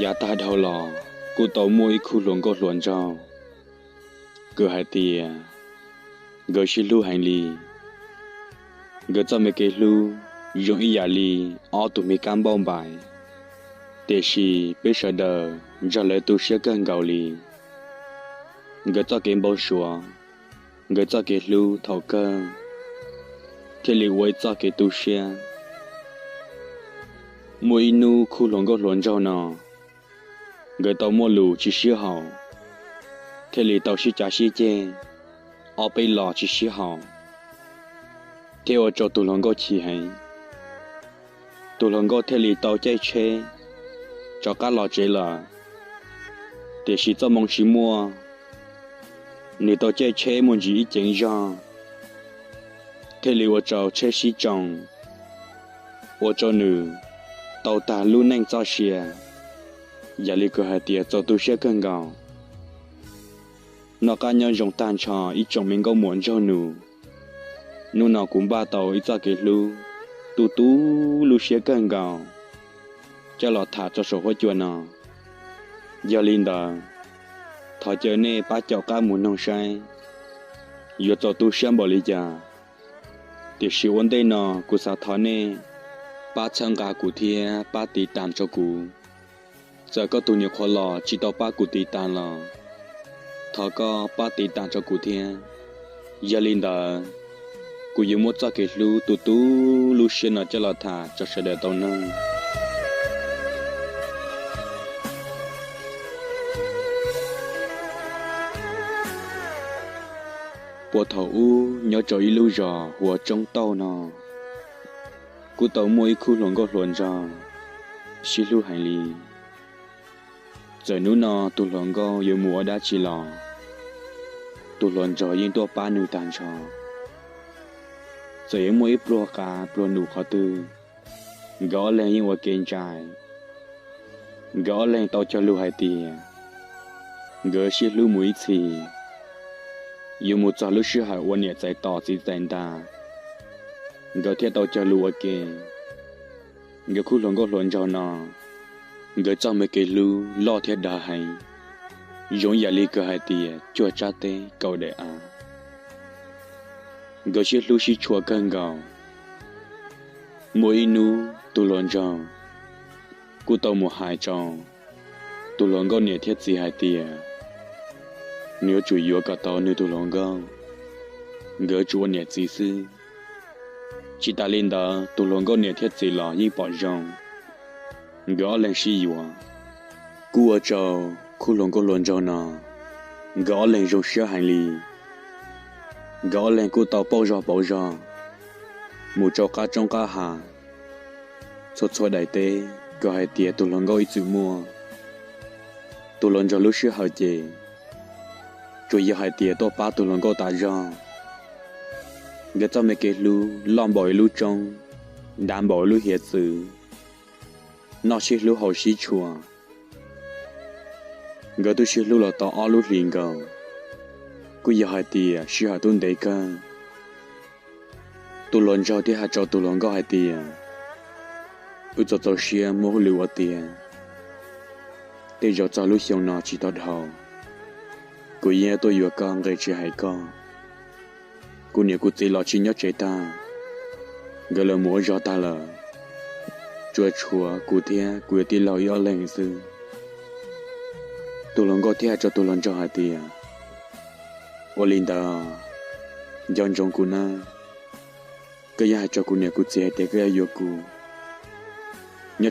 Yav tag dhau los kuj tau muaj ib khub hluas nkauj hluas nraug, kws hais tias nkawd sib hlub heev li. Nkawd txoj me kev hlub zoo ib yam li ob tug me kab npauj npaim, tiam sis peb sawv daws nrog lawv tu siab kawg nkaus li. Nkawd txoj kev npau suav, nkawd txoj kev hlub thaum kawg thiaj li ua ib txoj kev tu siab. Muaj ib hnub khub hluas nkauj hluas nraug no, nkawd tau muaj lus tsis sib haum, thiaj li tau sib cav sib ceg ob peb los tsis sib haum, thiab ua rau tus hluas nkauj chim heev. Tus hluas nkauj thiaj li tau caij tsheb rov qab los tsev lawm, tiam sis txoj moo tsis muaj, nws tau caij tsheb mus ntsis ib ceev zog, thiaj li ua rau tsheb sib tsoo, ua rau nws tau tag lub neej txoj sia, yam li kws hais tias txaus tu siab kawg nkaus. Noj qab nyob zoo tag nrho ib tsoom me nkauj muam nraug nus, hnub no kuv npaj tau ib txoj kev hlub tu tu lub siab kawg nkaus coj los tham rau saum huab cua no. Yog li ntawd, thov caw nej pab caum qab mus noog saib yuav txaus tu siab npaum li cas. Tiam sis ua ntej no kuv xav thov nej pab txhawb nqa kuv thiab pab tiv tas rau kuv. Txawm koj tus niam qhuav los tsis tau pab kuv tiv tas los, thov koj pab tiv tas rau kuv thiab. Yog li ntawd, kuv yuav muab txoj kev hlub tu tu lub siab no coj los tham rau sawv daws tau noog. Puag thaum ub nyob rau ib lub zos hu ua Tsoob Tauj no, kuj tau muaj ib khub hluas nkauj hluas nraug sib hlub heev li. Txawm hnub no tus hluas nkauj yuav mus ua dab tsi los, tus hluas nraug yeej tuaj pab nws tag nrho. Txawm yuav muaj ib pluag qav pluag num qhov twg, nkawd ob leeg yeej ua ke ntsais. Nkawd ob leeg tau cog lus hais tias nkawd sib hlub mus ib txhis, yuav mus txog lub sij hawm ua niam txais tos txiv txais ntas, nkawd thiaj tau cog lus ua ke. Nkawd khub hluas nkauj hluas nraug no, nkawd txoj me kev hlub loj thiab dav heev, zoo ib yam li kws hais tias cuaj tsab teb kaum daim av. Nkawd sib hlub sib tshua kawg nkaus. Muaj ib hnub tus hluas nraug kuj tau mus hais rau tus hluas nkauj niam thiab txiv hais tias nws yuav tsum yuav kom tau nws tus hluas nkauj, nkawd tsuas ua niam txiv xwb. Tsis tas li ntawd tus hluas nkauj niam thiab txiv los yeej pom zoo, nkawd ob leeg sib yuav. Kuj ua rau khub hluas nkauj hluas nraug no nkawd ob leeg zoo siab heev li. Nkawd ob leeg kuj tau pauj zog pauv zog mus rau qab roob qab hav, txhua txhua daim teb kom hais tias tus hluas nkauj ib txwm muaj. Tus hluas nraug lub sij hawm ces tsuas yog hais tias tuaj pab tus hluas nkauj tas zog. Nkawd txoj me kev hlub loj npaum ib lub roob, dav npaum ib lub hiav txwv, noj sib hlub haus sib tshua. Nkawd twb sib hlub los tau ob lub hlis nkaus, kuj yog hais tias sij hawm twb ntev kawg. Tus hluas nraug thiaj hais rau tus hluas nkauj hais tias, wb txaus txaus siab muaj hauj lwm ua tiav, tej zaum txog lub xyoo no tsis tau dhau, kuv yeej tuaj yuav koj nqe tsis hais koj. Kuv niam kuv txiv los tsis nyob tsev tag, nkawd lawv mus ua zog tag lawm, tsuas tshuav kuv thiab kuv yawg tij laug ib ob leeg xwb. Tus hluas nkauj thiaj hais rau tus hluas nraug hais tias, ua li ntawd, nco ntsoov kuv nawb, koj yeej hais rau kuv niam kuv txiv hais tias koj yuav yuav kuv,